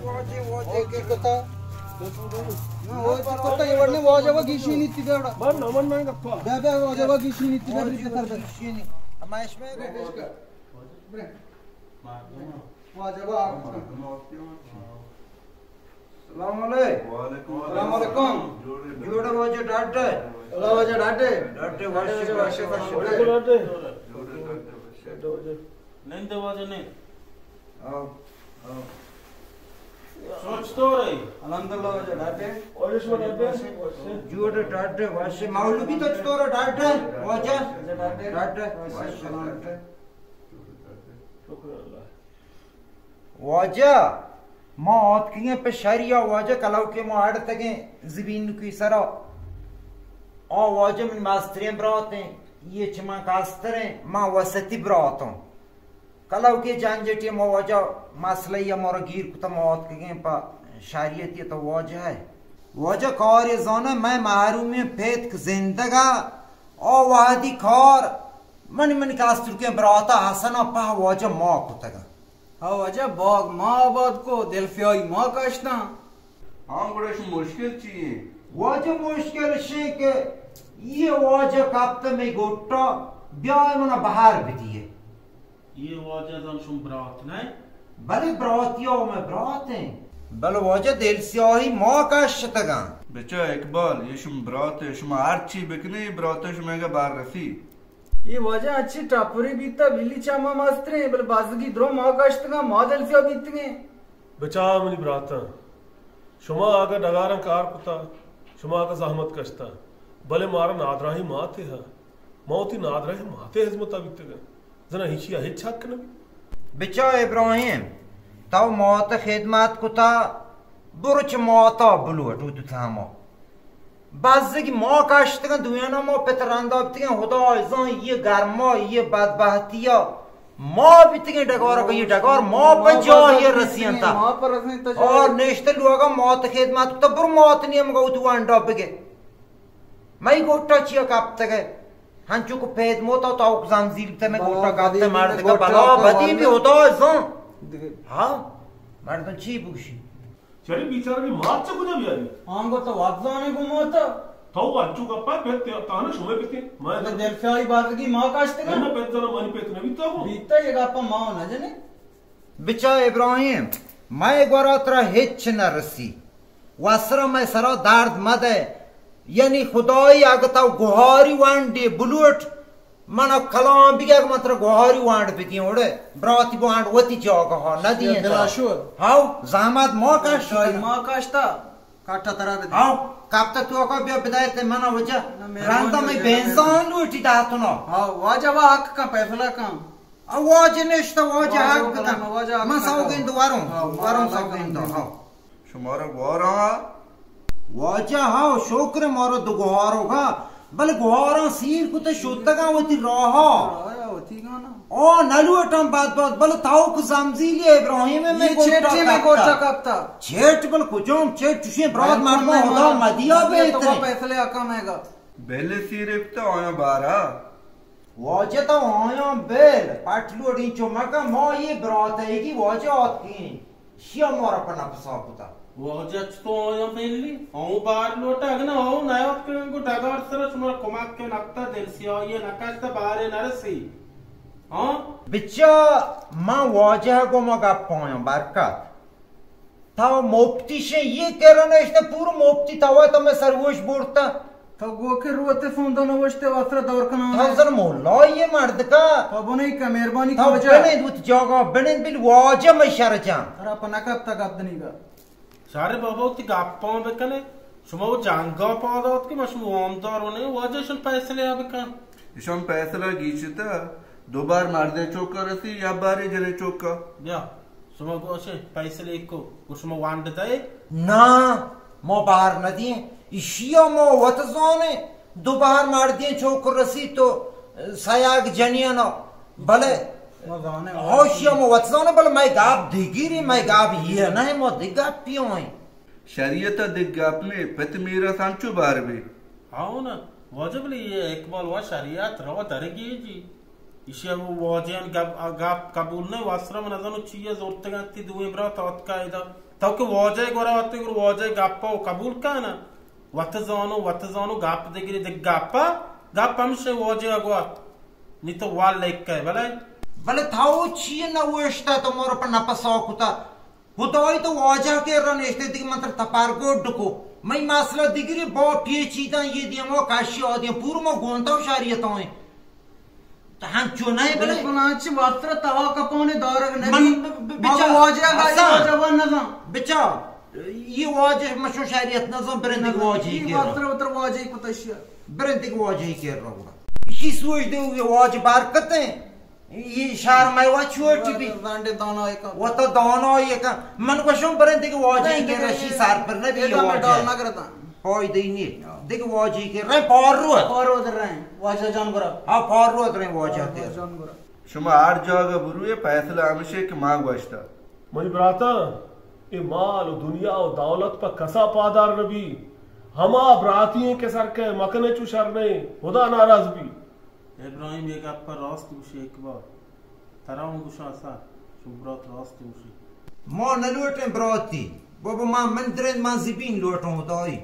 واجہ، واجہ کی کتا؟ نہ، واجہ کتا، یہ ورنہ واجہ و گیشی نیتی بیڑا۔ من نہ، من نہ گپا۔ بیا، بیا، واجہ و گیشی نیتی بیڑا، بیتا سر بیا۔ گیشی نی۔ اما اشمے واجہ و۔ السلام علیکم۔ وعلیکم السلام۔ السلام علیکم۔ جوڑے واجہ ڈاڈے۔ اللہ واجہ ڈاڈے۔ ڈاڈے واشے، واشے، واشے۔ جوڑے ڈاڈے۔ نند واجہ نند۔ آؤ، آؤ۔ سوچ تو رہی۔ الحمدللہ واجہ ڈاڈے۔ جوڑے ڈاڈے واشے۔ مولوی تو چطور ڈاڈے؟ واجہ ڈاڈے۔ واشے ڈاڈے۔ شکر اللہ۔ واجہ، ما آتکگیں پہ شری ءَ واجہ، کلو کہ ما اڑتگیں زمین کی سرا۔ آ واجہ من مستریں براتیں، یہ چہ من کستریں، ما وسطی براتوں۔ کلو کہ جنجٹی ما واجہ مسئلہ یا مارا گیر کتا، ما آتکگیں پہ شریعتی تو واجہ ہے۔ واجہ کار زانہ، میں محرومیں پیتک زندگا، آ وہدی کار من، من کسترکیں براتا حسنا پہ واجہ ما کتگا۔ ہاں واجہ، باغ ما آباد کو، دلسیاہی ما کشتاں۔ ہاں، گڑا شما مشکل چی ایں؟ واجہ مشکل شے کہ یہ واجہ کپت میں گٹا، بیا منا بہر بدیے۔ یہ واجہ زن شما برات نہ؟ بلے براتی او میں برات ہیں۔ بلے واجہ دلسیاہی ما کشتگاں۔ بچا اقبال، یہ شما برات ہے، شما ہر چی بکنے، یہ برات شما گا بار رسی۔ یہ واجہ اچھی ٹاپری بیتا، بلی چا ما مستریں، بلے بازگی درو ما کشتگاں، ما دلسیاہ بیتگیں۔ بچا منی براتاں، شما اگاں ڈگاراں کار کتا، شما اگاں زحمت کشتا، بلے مارا نادراہیں ماتے ہا، ما وتی نادراہیں ماتے ہزمتا بیتگاں، زنا ہچی ہچ حق نہ بی۔ بچا ابراہیم، تو مات خدمت کتا، برو چہ ماتا بلوٹ، او تو تھاما۔ بزگی ما کشتگاں، دویانا ما پت رندا بتگاں، خدا زان یہ گرما، یہ بدبختیا۔ ما بیتگیں ڈگار کہ یہ ڈگار ما پہ جاہی رسینتا۔ ما پہ رسینتا جاہی۔ اور نشتہ لوگا مات خدمت کتا، برو مات نیمگا تو انڈا بگے۔ مئی گوٹا چیا کپتگے؟ ہنچو کو پید موتا تو زمزیل تے میں گوٹا کپتے مردگا بلا بدی بھی ہوتا ہے زان۔ ہاں، مردم چی بگشی؟ چرے بیچارگی مات چہ کجا بیاری؟ آنگو تو وت زانے گوں مات۔ تو انچو گپا پت تانا شمے پتے۔ میں تو دلسیاہی بازگی ما کاشتگا۔ نہ، پت زانا منی پت نہ بیتا گو۔ بیتا یہ گپا ما نہ جنے۔ بچا ابراہیم، مئے گورا ترا ہچ نہ رسی۔ وسرا مئے سرا درد مدے۔ یعنی خدائی اگہ تو گوہاری وانڈے بلوٹ، منا کلام بگے، اگہ من ترا گوہاری وانڈ بدیاں، اوڑے براتی بانڈ وتی جاگہ ہا ندیاں ترا۔ ہاو، زحمت ما کشتا۔ ما کشتا۔ کاٹا ترا بدے۔ ہاو، کپتا تو کا بیا بدایتے منا وجہ۔ رندا میں بینزان لوٹی داتنا۔ ہاو، واجہ وا حق کا فیصلہ کن۔ آ واجہ نشتہ، واجہ حق بتا۔ من سوگند وروں، وروں سوگند، ہاو۔ شمارا گوہاراں؟ واجہ ہاو، شکر مارا دو گوہارو گا، بلے گوہاراں سیر کتے شتگاں وتی راہا۔ او نلوٹاں بد بد، بلے تاوک زمزیلی ابراہیم میں گوٹا کپتا۔ چیٹ بل کجام چیٹ، چوشیں برات مردم خدا مدیا بہتریں۔ فیصلے حکم ہے گا۔ بہلے سیر کتے آیا بارا۔ واجہ تو آیاں بیل، پٹ لوڑ اینچو مکن، ما یہ براتئیگی واجہ آتکیں، شیا مارا پہ نپسا کتا۔ واجہ چتو آیاں بیلی؟ آؤں بار لوٹا، اگنا آؤں نیاتکن گو ڈگار سر شما کمک کے نکتا، دل سیاہی نکشتا، بارے نرسی۔ ہاں؟ بچا، ما واجہ گو ما گپ آیاں برکت۔ تو مپتی شے یہ کرن اشتے پور مپتی تو تو میں سروش بورتا۔ تو گو کے روتے سوندا نوشتے واسرا دور کنان۔ تو زن مولا یہ مرد کا۔ تو بنے کا مہربانی تو واجہ۔ بنے دوت جاگا بنے بل واجہ میں شر جان۔ ترا پنکت تا گپ دنی گا۔ شر بابا تی گپاں بکنے۔ شما وہ جنگا پادات کہ ما شما وامدار ہونے واجہ شن فیصلے بکن۔ ایشان فیصلہ گیچتا، دو بار مردیں چوکا رسی یا بارے جنیں چوکا۔ بیا، شما گوشے فیصلے کو، گو شما وانڈ دئے؟ نا، ما بار ندیں۔ ایشیا ما وت زانے، دو بار مردیں چوک رسی تو سیاگ جنینا۔ بلے ما زانے ہوشیا ما وت زانے، بلے مئے گپ دگیری، مئے گپ یہ نہ، ما دگپ پیوئیں۔ شریعت ء دگہ گپ نے، پت میرا سنچو بار بی۔ ہاؤ نا، واجہ بلے یہ اقبال وا شریعت رو درگی جی۔ ایشی ء واجہ گپ، گپ قبول نے، واسرا من ازانو چیئے زورتگن تی دوئیں برات آتکا ادا۔ تو کہ واجہ گورا وت گور واجہ گپا و قبول کن۔ وت زانو، وت زانو، گپ دگری دگ گپا، گپ ہمشہ واجہ گوا۔ نی تو وال لکھ ہے، بلے؟ بلے تھاو چی نہ وشتا تو مور پر نپسا کتا۔ خدای تو واجہ کے رن اشتے دگ من تر تپار گوڈ کو۔ مئی مسئلہ دگری با پیچیدہ یہ دیما کاشی آدی پور ما گونتا و شریعت آئیں۔ تو ہم چو نہیں بلے؟ بلکل آنچی واتر توا کپونے دارگ نبی۔ من ب-، ب-، بابا بچا، واجہ گا حسن۔ واجہ وا نزان۔ بچا، یہ واجہ مشو شریعت نزان، برندگ واجہ یہ کے واتر واتر واجہ کتشیا۔ برندگ واجہ کے رو۔ اسی سوچ دے یہ واجہ بار کتے۔ یہ شہر میں وا چھوٹ بی۔ زانڈے دانا ایک۔ و تو دانا ایک۔ من گوشم برندگ واجہ کے رشی سار پر نبی یہ واجہ۔ پای دینی۔ دگہ واجہی کہ رئیں پارو ات۔ پارو ات رئیں، واجہ جان گورا۔ ہاں، پارو ات رئیں واجہ واجہ تے۔ جان گورا۔ شما ہر جاگہ بروئے، فیصلہ ہمشے کہ ما گوشتا۔ منی براتاں، اے مال و دنیا و دولت پہ کسا پادار نبی۔ ہما براتی ایں کہ سر کئے مکنے چو شر نئیں، خدا ناراض بی۔ ابراہیم، اے گپ راست گوشے اقبال۔ ترا اوں گوشاں سر، چون برات راست گوشی۔ ما نہ لوٹیں براتی۔ بابا ما من درند ما زبین لوٹوں خدائی۔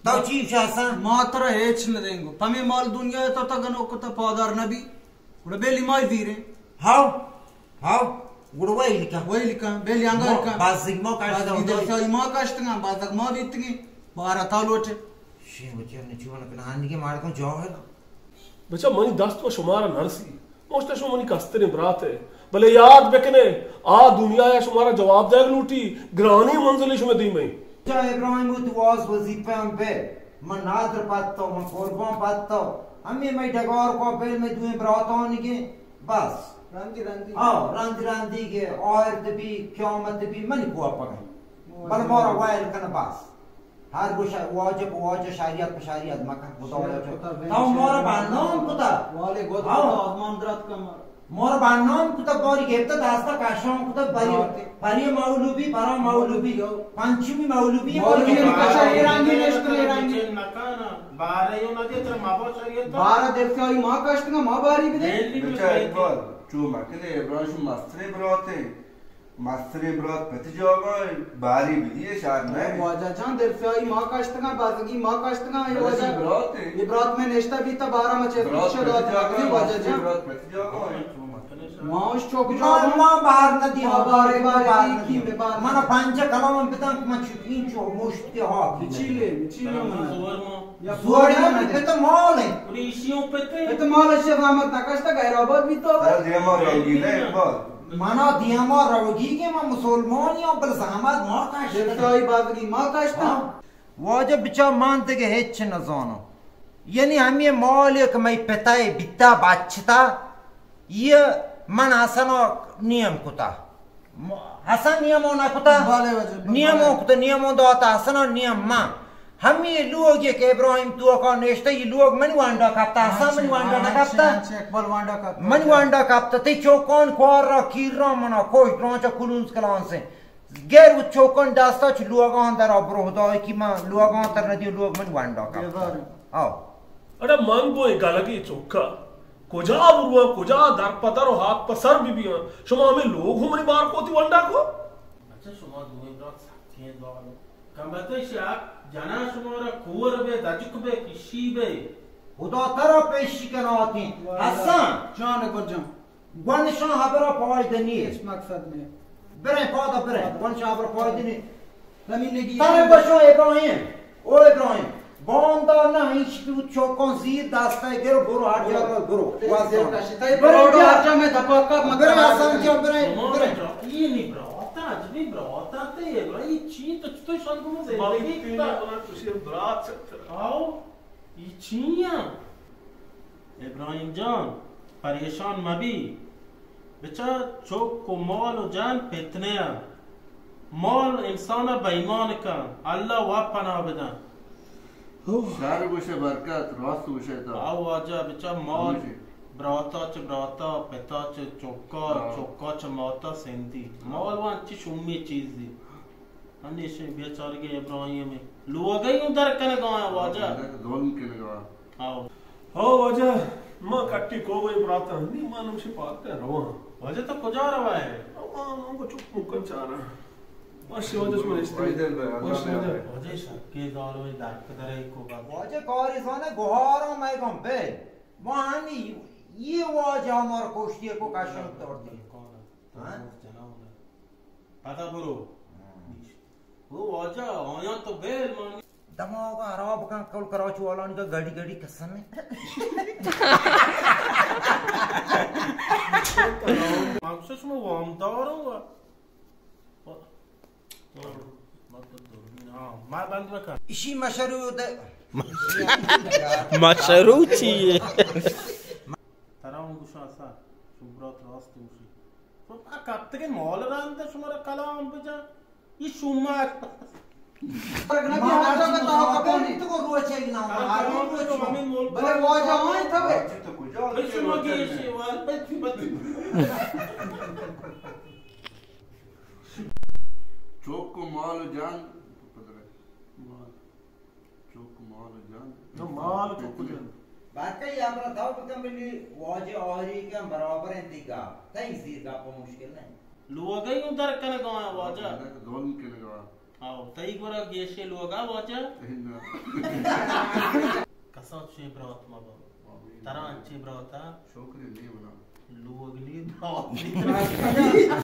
تو چی گوشاں سر؟ ما ترا ہیچ نہ دیں گو۔ پمے مال دنیا تو تا گنوک کتا پادار نبی۔ گڑا بیلی مائی زیریں۔ ہاو، ہاو، گڑا ویل کن۔ ویل کن، بیلی انگار کن۔ بازگ ما کاشت بازگی خدائی۔ درسائی ما کاشتگاں، بازگ ما بیتگیں۔ بارا تا لوٹے۔ شین بچے نے چون کنا ہنگے مار کن جاہل۔ بچا منی دست و شمارا نرسی۔ مشت شما منی کستریں برات ئے، بلے یاد بکنے، آ دنیا ءَ شمارا جواب دئیگ لوٹی، گرانیں منزلے شمئے دیم ءَ۔ چا ابراہیم، وت واز وظیفہ ہم بے، من نادر پتو، من قربان پتو، ہمے مئی ڈگار کو بیل مئی دوئیں براتانی گے، بس۔ رندی رندی۔ ہاں، رندی رندی گے، آہر بی، قیامت بی، منی کو پگا۔ بل مارا وائل کن بس۔ ہر گوش واجہ پہ واجہ، شریعت پہ شریعت مکن، خدا شریعت واجہ۔ کتا بین تو مارا شریعت۔ بدنام کتا۔ والے گوت ہاں۔ کتا آزمان درات کن مارا۔ مارا بدنام کتا، باری گپتا دستا کشان کتا، باری، باری۔ باری مولوی، برا مولوی۔ مولوی۔ پنچمی مولوی، مولوی مولوی۔ کشا ایرانی نشتن، ایرانی۔ بارے یو ندی تر مابا شریعت۔ بارا دفعی ما کشتگا، ما باری بدے۔ بچا اقبال، چو مکنے، ابراہیم مسترے براتے۔ مستریں برات پت جاگا انت، باری بدی شر نہ انت۔ واجہ جان، دلسیاہی ما کشتگاں، بازگی ما کشتگاں، اے بلے واجہ، اے برات انت۔ اے برات میں نشتہ بیتا، بارا ما چہ برات پیش پت دات جاگا نہ انت، واجہ مستریں جان۔ برات پت جاگا انت۔ ما اش چوک ما، جاگا ما بار نہ دیا، ما بارے، بارے بار دی نہ کی دیا۔ بے بار من نہ۔ پنجہ کلام بدن کہ من چکین چو مشت کے ہاکی چیلے، چیلے من۔ زور ما۔ زور نہ، پت مال انت۔ اور ایشیوں پت انت۔ پت مال اشی زحمت نہ کشتا، غیر آباد بیتا۔ ترا دیما روگی نہ اقبال۔ منا دیما روگی کہ من مسلمانی ہوں، بل زحمت ما کشتا۔ دلسیاہی بازگی ما کشتا۔ ہاں۔ واجہ بچا من دگہ ہچ نہ زاناں۔ یعنی ہمے مال کہ مئی پتئے بیتا بچتا، یہ من حسنا نیم کتا۔ م-، حسن نیمو نہ کتا؟ بلے واجہ، بلے۔ نیمو کتا، نیمو داتا حسنا، نیم ما۔ ہمے لوگ یک ابراہیم توکا نشتہ، یہ لوگ منی وانڈا کپتا، حسن منی وانڈا نہ کپتا؟ اچھا، اچھا، اقبال وانڈا کپتا۔ منی وانڈا کپتا، تی چوکان کوار را کیر را منا کوش درانچا کلونز کلان سے۔ گر و چوکان دستا چھ لوگان در آ برو خدای کی من لوگان تر ندی، لوگ منی وانڈا کپتا۔ بیزار۔ آو۔ اڑا من گوں اے گلگی چکا کجا برواں، کجا در پہ در و ہاک پہ سر بہ بیاں؟ شما ہمے لوگ ہم منی بار کو وتی ونڈا کو؟ اچھا، شما دوئیں برات سکیں دوال۔ کمبخت شک جناں شمارا کور بے، دجک بے، کشی بے۔ خدا ترا پیشی کناتیں۔ واللہ۔ حسن۔ جان گل جان۔ گونشاں ہبرا پائدہ نیست۔ ہچ مقصد نہیں۔ بریں پادا بریں۔ گونشاں ہبرا پائدہ نیست۔ زمین نگی۔ ترے بشو ابراہیم۔ او ابراہیم۔ باندا نہ ہیچ تو چوکاں زیر دستا گر برو ہر جا برو۔ واضح۔ برو برو ہر جا میں دپا کا مت برے حسن جان برے۔ برے۔ یہ نہیں براتا، اجبی براتا تے ابراہیم چی تو تو شان کو زندگی۔ برات۔ آؤ۔ ای چی آں؟ ابراہیم جان، پریشان مبی۔ بچا، چک و مال و جن پتنے آں۔ مال انسان ء بے ایمان کن، اللہ و پناہ بدن۔ شر گوشے برکت، راست گوشے تو۔ آ واجہ، بچا مال ہمیشی۔ براتا چہ براتا، پتا چہ چکا، ہاں۔ چکا چہ ماتا سندی۔ مال و انچی شومی چیزی۔ ہمیشیں بیچارگیں ابراہیم ء لوگ ء اوں در کنگ ء آں واجہ۔ ظلم کنگ ء آں۔ ہاؤ۔ ہو واجہ، ما کٹی کوہ ء براتاں، نی ما نمشی پارک ء رواں۔ واجہ تو کجا روا ہے؟ رواں، من کو چپ مکن چاراں۔ وش واجہ شما نشتہ۔ واجہ شما۔ واجہ شکے زالوے درک درے کو بات۔ واجہ کاری زانے گوہارا میگم بے۔ وانی یہ واجہ ہمار کوشتی کو کشن توڑ دی۔ ہاں؟ پتا برو۔ وہ واجہ آیا تو بیل مانی۔ دماغ خراب کن، کل کراچی والان کا گڑی گڑی قسم ہے۔ ہم سے شما وامدار ہوا۔ ہاں، ما بند بکن۔ اشی مشروع دے۔ مشروع چی ہے؟ ترا ہوں گوشاں سا، شمبرات راست گوشی۔ تو آ کپتگیں مال رند شمارا کلام بجا۔ یہ شما۔ بلے واجہ آئیں تھا بے۔ شما گیشے وار بچی بچی۔ چوک و مال و جان۔ چوک مال و جان۔ نو مال تو کجا؟ باقی ہمرا دو بکن بلی واجہ آہری کن برابر ہیں دیگا۔ تئی زیر گپ مشکل نہیں۔ لوگئی اوں در کنگا واجہ۔ ظلم کنگا۔ آو، تئی گورا گیشے لوگا واجہ۔ کسا چے برات مبا۔ ترا انچے براتا۔ شکر نہیں بنا۔ لوگ نہیں برات۔